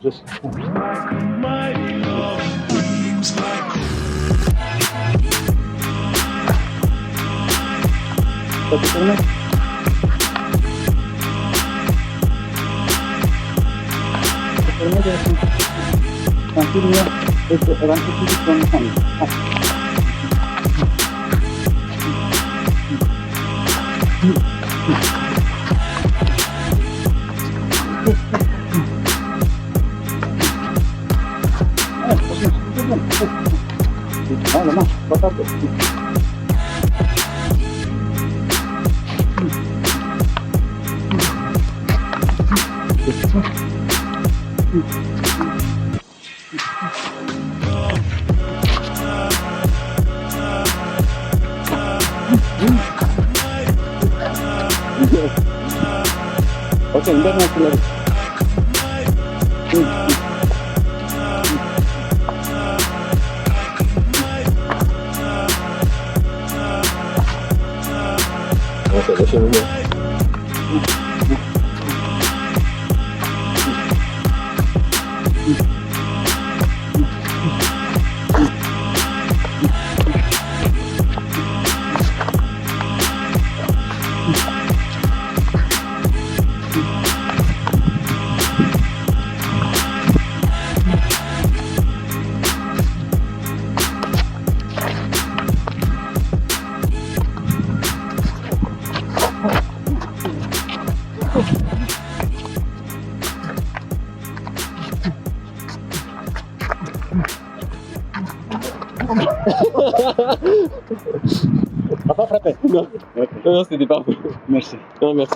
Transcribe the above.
Just. Mighty love beams like Tapos na. Continue with 150 from home. Okay, international. Okay, that's your Papa frappé. Non, Ok, non, c'était parfait. Merci. Non, merci.